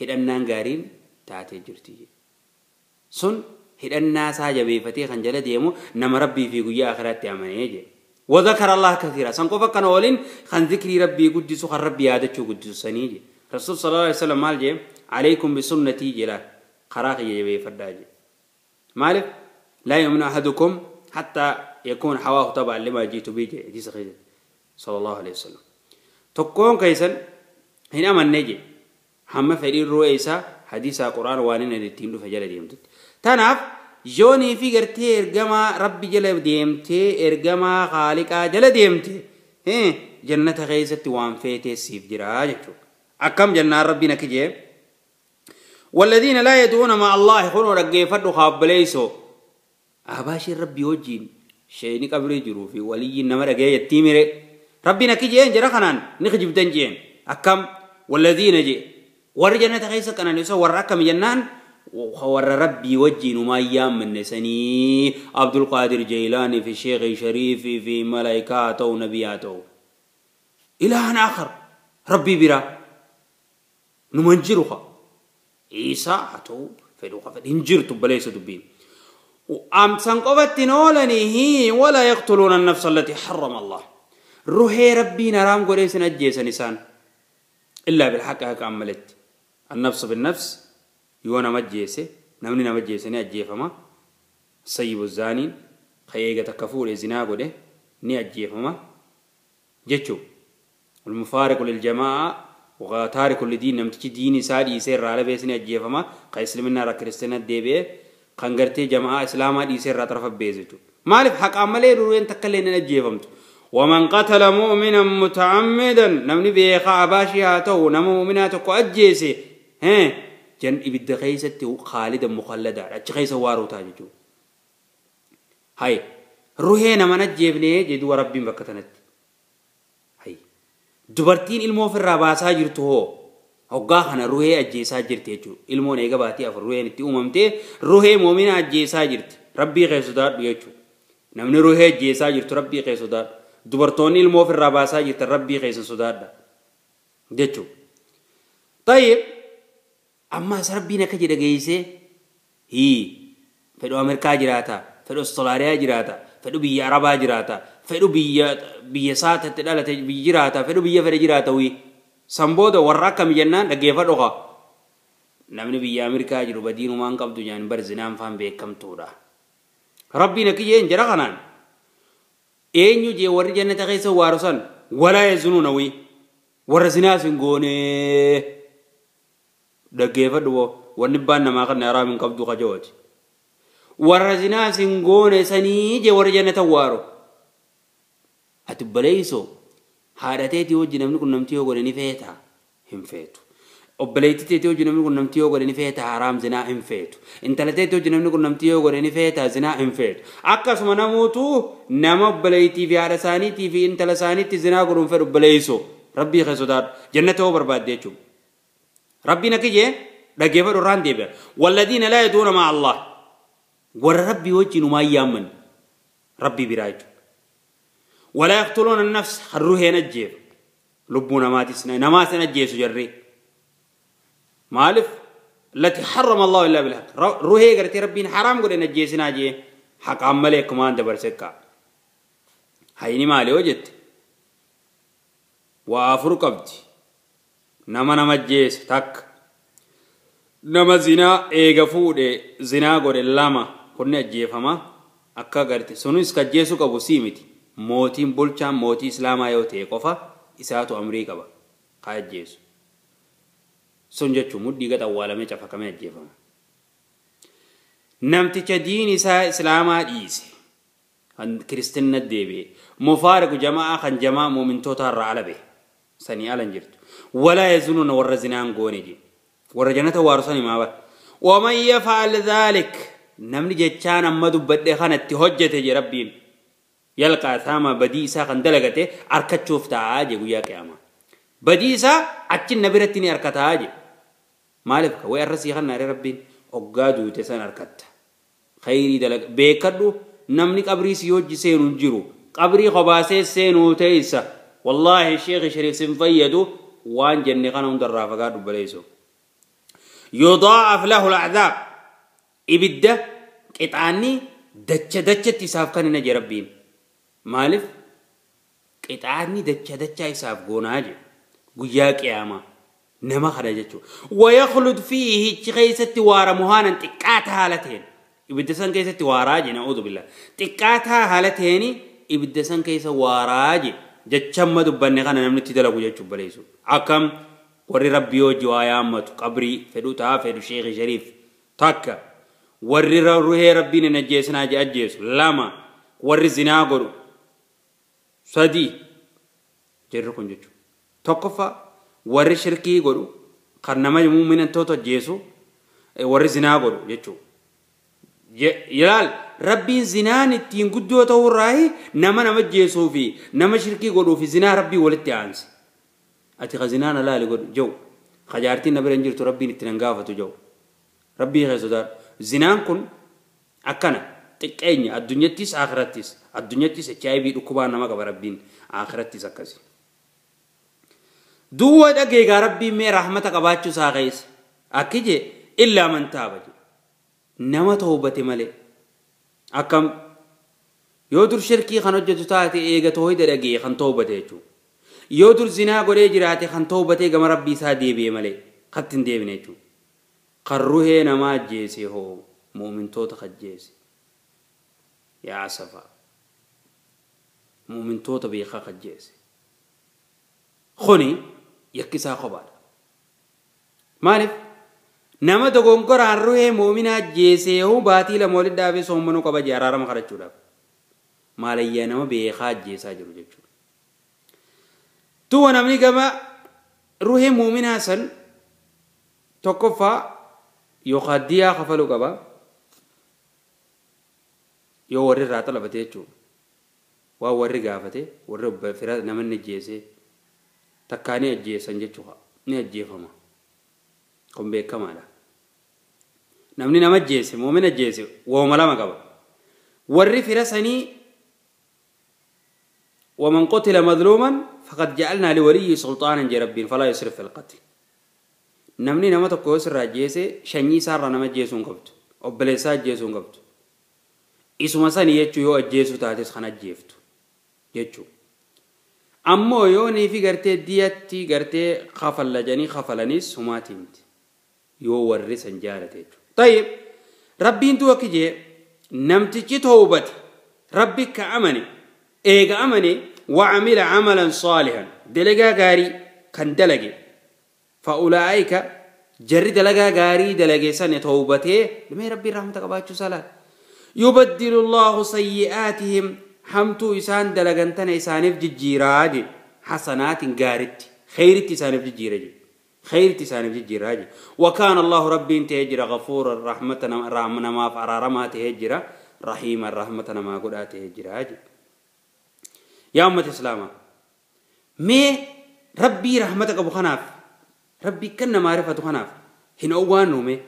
هدنان قارين taatee jirti sun hidhannaa isaa jabeeffatee kan jala deemu nama rabbii fi guyyaa akhiraatti amanee jedhe وذكر الله كثيرا san qofa kana waliin kan zikrii rabbii guddisu kan rabbii yaadachuu guddisu sanii jedhe rasuul sallallahu alaihi wasallam maal jedhe alaykum bisunnatii jedha karaa kiyya jabeeffadhaa jedhe maaliif laa yu'minu ahadukum hattaa yakuun hawaahu taba'an limaa jiitu bii jedhe hadiisa keessa sallallahu alaihi wasallam tokkoon keessan hin amanne jedhe hamma fedhiin ru'ee isaa حديث القرآن وانين التين دو فجل ديمتت تناف جوني في غرتي ارغما ربي جل ديمتي ارغما خالقا جل ديمتي جنة خيست وان فيتي سيف جرا جچو اكم جنة ربي نكجي والذين لا يدعون مع الله خنو رغيفدو خابليسو اباشي ربي وجين شيني قبري جرو في ولي نما رغي يتيمره ربي نكجي جرا خنان نخجب دنجين اكم والذين جي warri jannata keessa qananiisu warra akkam jennaan warra rabbii wajjiin umaa yaammanne sanii Abdul Qaadir Jeylaanii fi Sheekh Shariifii fi malaayikaa haa ta'u nabii haa ta'u ilaahan aakhar rabbii biraa numa hin jiru haa Iisaa haa ta'u fedhu haa fedhu hin jirtu baleessa dubbiin amsan qofatti hin oolanii walaa yaqtuluuna annafsa allatii harrama Allah ruhee rabbiin haraam godhee isin ajjeesan isaan illaa bilhaqqa haqa ammaletti النفس بالنفس يونا مجيسه نمني نمجيسه ني اجيفما سيب الزاني خيغه تكفور زنا غده ني اجيفما جچو المفارق للجماعه وتارك لدين نمتي ديني سادي سير راله بيس ني اجيفما قيسلمنا را كريستنا ديبه خنغرتي جماعه اسلاما دي سير را طرف بيزچو مالف حق عمله رورين تكلين اجيفمت ومن قتل مؤمنا متعمدا نمني بيخا عباشي هاته نم مؤمنا تكو أجيسي ها جن إبد خيستي خالدا مخلدا أتش خيس وارو تاججو هاي روحي نما نجيبني جدو ربي بكتنت هاي دبرتين ilmoo firraa baasaa jirtu hoo hoggaa kana ruhee ajjeesaa jirti jechuudha. Ilmoon eega baatii afur ruheen itti uumamtee ruhee mu'mina ajjeesaa jirti. Rabbii kee sodaadhu jechuudha. Namni ruhee ajjeesaa jirtu rabbii kee sodaadhu. Dubartoonni ilmoo ofirraa baasaa jirtan rabbii keessa sodaadha jechuudha. Tayyib ammas rabbiin akka jedhe geessee hii fedhu Ameerikaa jiraata, fedhu Austraaliyaa jiraata, fedhu biyya Arabaa jiraata, fedhu biyya saatatti dhalate jiraata, fedhu biyya fedhe jiraata wii. San booda warra akkami jennaan dhaggeeffadhu haa. Namni biyya Ameerikaa jiru badiinumaan qabdu jaan bar zinaan faan beekamtuudha. Rabbiin akka jeen jara kanaan eenyu jee warri jannata keessa waaru san walaa yazunuuna wii warra zinaas hin goone dhaggeeffadhu boo wanni baan namaa kan haraam hin qabdu kajawaati. Warra zinaas hin goone sanii jee warra jannata waaru. Ati baleessoo haadha teetii wajji namni kun namtii yoo godhe ni feeta hin feetu. Obboleettii teetii wajji namni kun namtii yoo godhe ni feeta haraam zinaa hin feetu. Intala teetii wajji namni kun namtii yoo godhe ni feeta zinaa hin feetu. Akkasuma namootu nama obboleettii fi haadha isaaniitii fi intala isaaniitti zinaa godhuun fedhu obboleessoo rabbii kee sodaadhu jannata yoo barbaadde jechuudha. Rabbiin akka jee dhaggeeffadhu irraan deebi'a. Walladiina laa yaduuna ma'a Allah warra rabbii wajjin homaa yaamman rabbii biraa jechuudha. ولا يقتلون النفس خروه نجيب لبونا ما تسنا نما سنجيس جري مالف التي حرم الله إلا بالحق روحي قرتي ربين حرام قل نجيسنا جي حق عملي كمان دبر سكا هيني مالي وجدت وافر قبتي نما نما جيس تك نما زنا ايغفود زنا قل لما كنا جيفما أكا قرتي سنوس كجيسو كبو سيمتي mootiin bulchaan mootii islaamaa yoo ta'e qofa isaatu amrii qaba haa ajjeesu. Sun jechuun mudhii gad awwaalamee cafakamee ajjeefama. Namticha diin isaa islaamaa dhiise kan kiristinna deebi'e mufaariqu jamaa kan jamaa muumintoota irraa ala bahe sanii ala hin jirtu. Walaa yazunuuna warra zinaan goone jee warra jannata waaru sanii maa bara. Waman yaf'al dhaalik namni jechaan amma dubbadhe kanatti hojjete jee rabbiin. يلقى ثاما بديسا خن دلغته أركتشوف تاجي ويا قيامة بديسا أتشن نبرتني أركتاجي مالك وي الرسي خن نار ربين أقادو تسان أركت خيري دلغ بيكدو نمني قبري سيوج سينو جيرو قبري خباسي سينو تيسا والله الشيخ شريف سنفيدو وان جنة خنهم درافقات بليسو يضاعف له العذاب إبدا قطعني دتش دتش تساف كان نجي ربين مالف قطعني دتش دتش يساف قوناجي قيا قياما نما خرجتو ويخلد فيه خيست وار مهانا تقات حالتين إبدا سن كيست واراجي نعوذ بالله تقاتها حالتين إبدا سن كيس واراجي جتشم دبني خنا نمني تدلقو جتشو بليسو أكم وري ربي وجي وايامت قبري فدو تا فدو شيخ شريف تاكا وري روحي ربي نجيسنا جي أجيس لما وري زنا قرو سدي جركن جتشو تقفا وري شركي قرو قرنما مؤمن توتو جيسو وري زنا قرو جتشو يلال ربي زنان التين قدوة توراه نما نما جيسو في نما شركي قرو في زنا ربي ولدت عنس أتي خزنانا لا لقول جو خجارتين نبرن جرت ربي نتنقافة جو ربي غير زنان كن أكنا تكيني الدنيا تيس آخرت تيس الدنيا تيس أتشاي بيد كوبا نما كبر ربين آخرت تيس أكاسي دوّا دقيقة ربي مي رحمتك أباتشو ساغيس أكيد إلا من تاب نما توبة ملي أكم يودر شركي خنوجة تاتي إيجا توهيد دقيقة خن توبة تيجو يودر زنا قري جراتي خن توبتي كما ربي سادي بي ملي خطن دي بنيتو قروه نما جيسي هو مؤمن توت خجيسي يا عصفا مؤمن توت بيخا خجيسي خوني يكسا خبار مالف نما دغونكر عروه مؤمنا جيسي هو باتي لمولد دابي سومنو قبا جرارم خرجو داب Maalayyaa nama beekaa ajjeesaa jiru jechuudha. Tuwa namni gama ruhee muuminaa san tokkoffaa yookaan diyaa kafaluu qaba yoo warri irraa xalabate jechuudha. Waan warri gaafate warri fira namanni ajjeese takkaa ni ajjeesan jechuudha. Ni ajjeefama. Kun beekamaadha. Namni nama ajjeese muumina ajjeese wooma lama qaba. Warri fira sanii ومن قتل مظلوما فقد جعلنا لوليه سلطانا جربين فلا يسرف في القتل. نمني نما tokko sirraa ajjeese shanyii isaarraa nama ajjeesuu hin qabdu. Obboleessaa ajjeesuu hin qabdu. Isuma sanii jechuu yoo ajjeesuu taates kan ajjeeftu jechuu. Ammoo yoo niifi gartee diyatti gartee kafallajanii kafalanis humaatii miti. Yoo warri san jaalate jechuudha. Tayyib rabbiin tu akki jee namtichi toobate rabbi ka amane eega amane وعمل عملا صالحا دلقا غاري كان دلقي فأولئك جري دلقا غاري دلقي سنة توبته لما ربي رحمة قباتشو سلا يبدل الله سيئاتهم حمتو إسان دلقنتنا إسانف ججيراد حسنات غارت خيرت إسانف ججيراد خيرت إسانف ججيراد وكان الله ربي تهجر غفور الرحمة رحمنا ما فرارما تهجر رحيم الرحمة ما قد تهجر. يا أمة الإسلام مي ربي رحمتك أبو خناف ربي كنا معرفة خناف هنا أوانو مي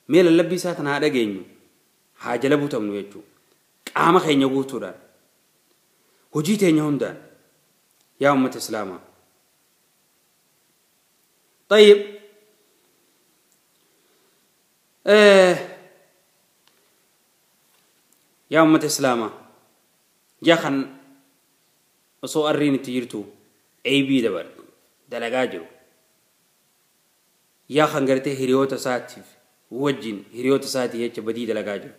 مي للبي ساتنا هذا جينيو حاجة لبو تمنو يجو قام خين يقول دان وجيت هون دان. يا أمة الإسلام طيب يا أمة الإسلام يا خن osoo arriin itti jirtu eebii dabal dalagaa jiru yaa kan gartee hiriyoota isaatiif wajjin hiriyoota isaatii jecha badii dalagaa jiru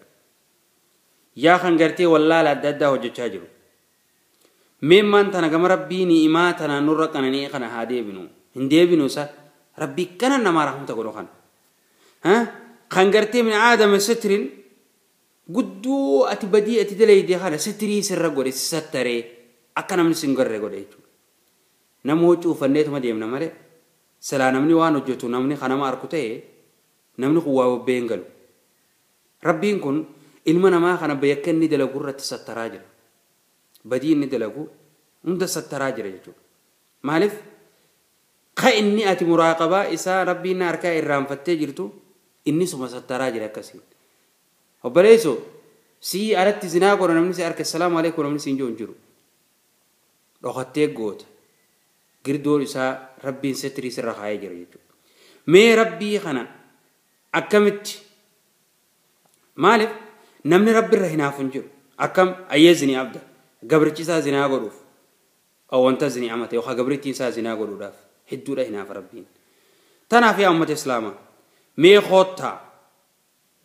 yaa kan gartee wallaala adda addaa hojjechaa jiru meemmaan tana gama rabbii ni'imaa tana nurra qananii kana haa deebinu hin deebinu isa rabbii kana namaa rahmata godhu kana kan gartee min aadama sitrin gudduu ati badii ati dalaydee kana sitrii sirra godhe sittaree akka namni sin garre godhe jechuudha. Nama huccuu uffanneetuma deemna malee silaa namni waan hojjetu namni kanama arku ta'e namni kun waa bobbee hin galu. Rabbiin kun ilma namaa kana yakka inni dalagu irratti sattaraa jira. Badii inni dalagu hunda sattaraa jira jechuudha. Maaliif ka inni ati muraaqabaa isaa rabbiin harkaa irraanfattee jirtu inni suma sattaraa jira akkasiin. Obboleessoo si alatti zinaa godha namni si harka salaamu alaikum namni si hin jiru. Dhokattee goota girdoon isaa rabbiin sitrii sirra kaayee jira jechuudha. Mee rabbii kana akkamitti maaliif namni rabbi irra hinaafu hin jiru akkam ayyee zinii abda gabrichi isaa zinaa godhuuf wanta zinii amate yookaan gabrittiin isaa zinaa godhuudhaaf hedduudha hinaafa rabbiin. Tanaaf yaa uummata islaamaa mee koottaa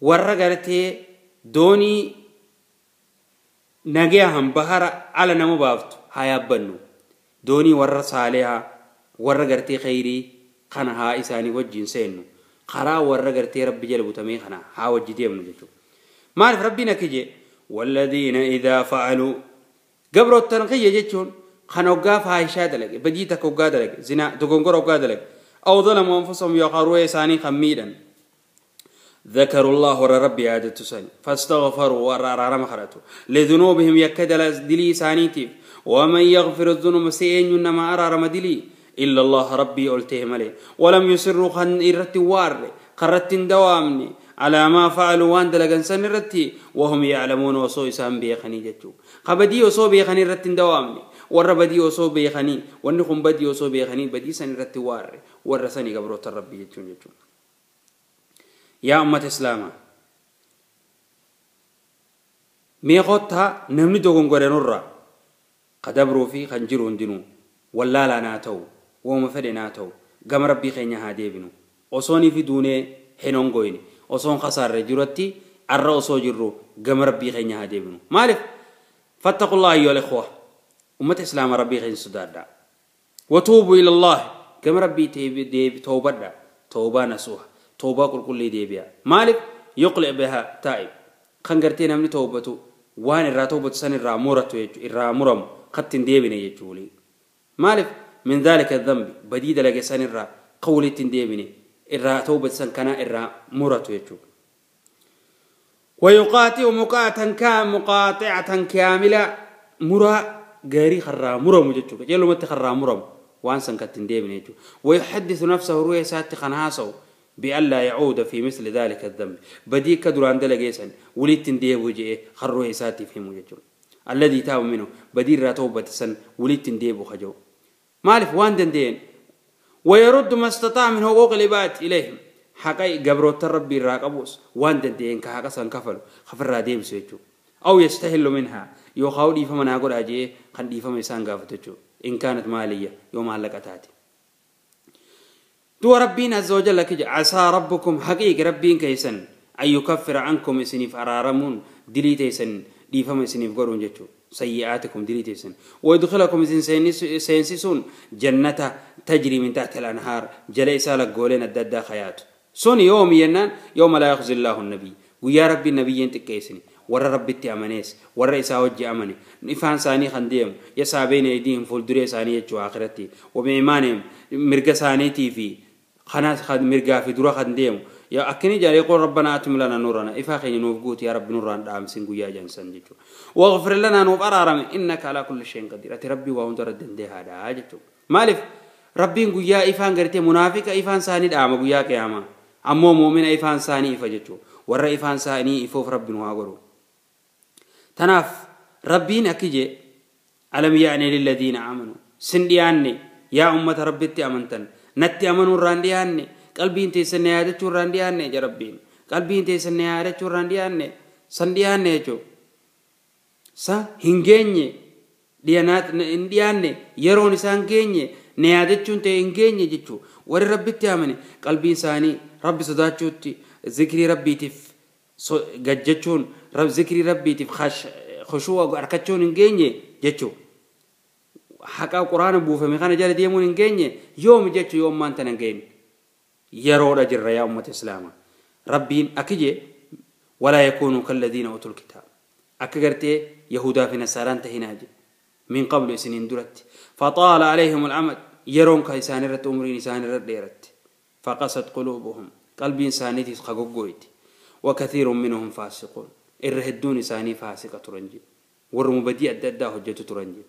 warra gartee doonii nagayahan bahara ala nama baaftu haa yaabbannu doonii warra saalihaa warra gartee khayrii kana haa isaanii wajjin seennu karaa warra gartee rabbi jala butamee kana haa wajji deemnu jechuudha. Maaliif rabbiin akka jee والذين إذا فعلوا gabroottan kiyya jechuun kan hoggaa faahishaa dalage badii takka hoggaa dalage zinaa dogongora hoggaa dalage أو ظلموا أنفسهم يقاروا إساني خميدا ذكروا الله ور ربي عادة سني فاستغفروا ور مخرته لذنوبهم يكدل دلي سانيتي ومن يغفر الذنوب سين ما أرى رمدلي إلا الله ربي قلتهم عليه ولم يسروا خن إرتي وار قرت دوامني على ما فعلوا وان دلقن سن رتي وهم يعلمون وصو إسان بيخني جتو قبدي وصو بيخني رت دوامني ور بدي وصو بيخني ونخم بدي وصو بيخني بدي سن رتي وار ور سني قبروت ربي جتو جتو. يا أمة إسلاما ميقوتها نمني دوغن غورنورا قدبرو في خنجرون دينو ولا لا ناتو وما فدناتو غم ربي خينيا هاديبنو osoni fi duune henongoyni osoon khasaarre jirutti arra osoo jirru gama rabbii keenya haa deebinu. Maaliif fattaqullaha ayyuhal ikhwa ummata islaama rabbii keenya sodaadha. Watuubu ila Allah gama rabbii deebi toobadha toobaa nasuha toobaa qulqullii deebi'a. Maaliif yuqli biha taa'ib kan gartee namni toobatu Waan irraa toobatu san irraa muratu jechuudha. Irraa muramu kattiin deebine jechuudha. Maaliif min dhaalika dhanbi badii dalage san irraa qawliitti hin deebine irraa toobatu san kana irraa muratu jechuudha. ويقاطع مقاطعة كاملة مرا غاري خرا مرم جچو جلو مت خرا مرم وان سن كتن ديبن جچو ويحدث نفسه روي سات خناسو بألا يعود في مثل ذلك الذنب بدي كدران دلغيسن وليتن ديبو جي خروي ساتي في مجچو الذي تاب منه بدي را توبة سن وليتن ديبو خجو مالف وان دندين ويرد ما استطاع من حقوق العباد إليهم حقي قبروت ربي راقبوس وان دندين كحق سن كفلو خفر راديم سيجو أو يستهل منها يوخاو ديفما ناقول أجي خن ديفما يسان قافتجو إن كانت مالية يوم هلقتاتي تو ربين عز وجل كج عسى ربكم حقيق ربين كيسن أن يكفر عنكم سنيف أرارمون دليتيسن ديفما سنيف قرون جتو سيئاتكم دليتيسن ويدخلكم سينسسون جنة تجري من تحت الأنهار جليسا لك قولين الدادا خيات سون يوم ينان يوم لا يخزي الله النبي ويا ربي النبي ينتكيسني ورا ربي تأمنيس ورا إسا وجه أمني نفان ساني خنديم يسعى بين أيديهم فولدري ساني يجوا آخرتي وبإيمانهم مرقى ساني تي خناس خد مرقى في درا خنديم يا أكني جاري يقول ربنا أتم لنا نورنا إفاخي نوفقوت يا رب نوران دام سنقو يا جنسان جيتو واغفر لنا نوف أرارم إنك على كل شيء قدير ربي وأنت ردن ده هذا جيتو مالف ربي نقول يا إفان قرتي منافق إفان ساني دام قويا قياما أمو مؤمن إفان ساني إفجتو ورا إفان ساني إفوف ربي نواغرو تناف ربي نكجي ألم يعني للذين آمنوا سندياني يا أمة ربي تأمنتن نتي أمنوا راندياني قلبي انتي سنيادة راندياني يا ربي قلبي انتي سنيادة راندياني سندياني جو سا هنجيني ديانات اندياني يرون سانجيني نيادتشون تي هنجيني جتشو ور ربي تأمني قلبي ساني ربي صداتشوتي ذكري ربي تف جتشون رب ذكري ربي تف خشوع أركتشون هنجيني جتشو حقا قرآن بوفه مخانا جال ديمون هنجيني يوم جتشو يوم ما انت نجيني يرون أجر يا أمة الإسلام ربين أكجي ولا يكونوا كالذين أوتوا الكتاب أكجرتي يهودا في نصارى تهناجي من قبل سنين درت فطال عليهم الأمد يرون كيسان رت أمرين إنسان رت ديرت فقست قلوبهم قلب إنسانيتي خقوقويت وكثير منهم فاسقون الرهدون إنساني فاسقة ترنجي والرمبدي أدى هجة ترنجي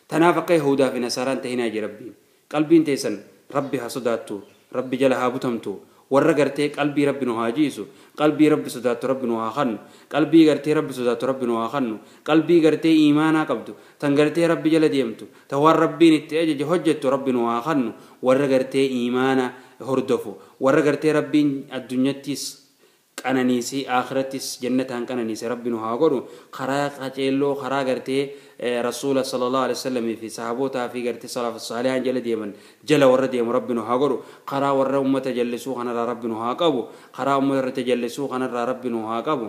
تنافق يهودا في نصارى تهناجي ربي قلبي تيسن ربي حصداتو ربي جلها بتمتو ورا غرتي قلبي ربي نهاجيسو قلبي ربي صدات ربي نهاخن قلبي غرتي ربي صدات ربي نهاخن قلبي غرتي ايمانا قبدو تنغرتي ربي جل ديمتو تور ربي نتاجج حجتو ربي نهاخن ورا غرتي ايمانا هردفو ورا غرتي ربي الدنيا تيس قنانيسي آخرتس جنتان قنانيسي ربي نهاغرو خرا قچيلو خرا غرتي رسول صلى الله عليه وسلم في صحابوتا في غرتي سلف الصالحين جل ديمن جل ور ديم ربي نهاغرو خرا ور امته جلسو خنا ربي نهاقبو خرا امته تجلسو خنا ربي نهاقبو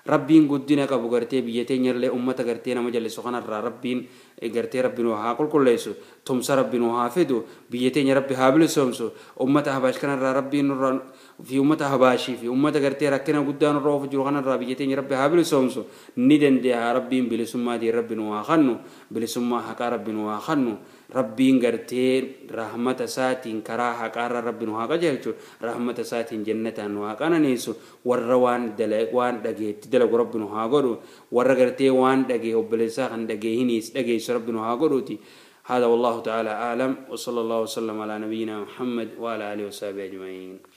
ربين قدنا قبو غرتي بيتين يرلي امته غرتي نما جلسو خنا ربين غرتي ربي نها كل كليسو تمس ربي نها فدو بيتين ربي هابلسومسو امته هباش كنا ربي نور في أمة هباشي في أمة غرتي ركنا قدان الروف جرغنا الربيتين ربي هابل سومسو ندن دي ربي بلسما دي ربي نواخنو بلسما حقا ربي نواخنو ربي غرتي رحمة ساتين كرا حقا ربي نواقا جلچو رحمة ساتين جنة نواقنا نيسو وروان دلق وان دقي تدلق ربي نواقرو ور غرتي وان دقي وبلسا خن دقي هنيس دقي ربي نواقروتي. هذا والله تعالى أعلم، وصلى الله وسلم على نبينا محمد وعلى آله وصحبه أجمعين.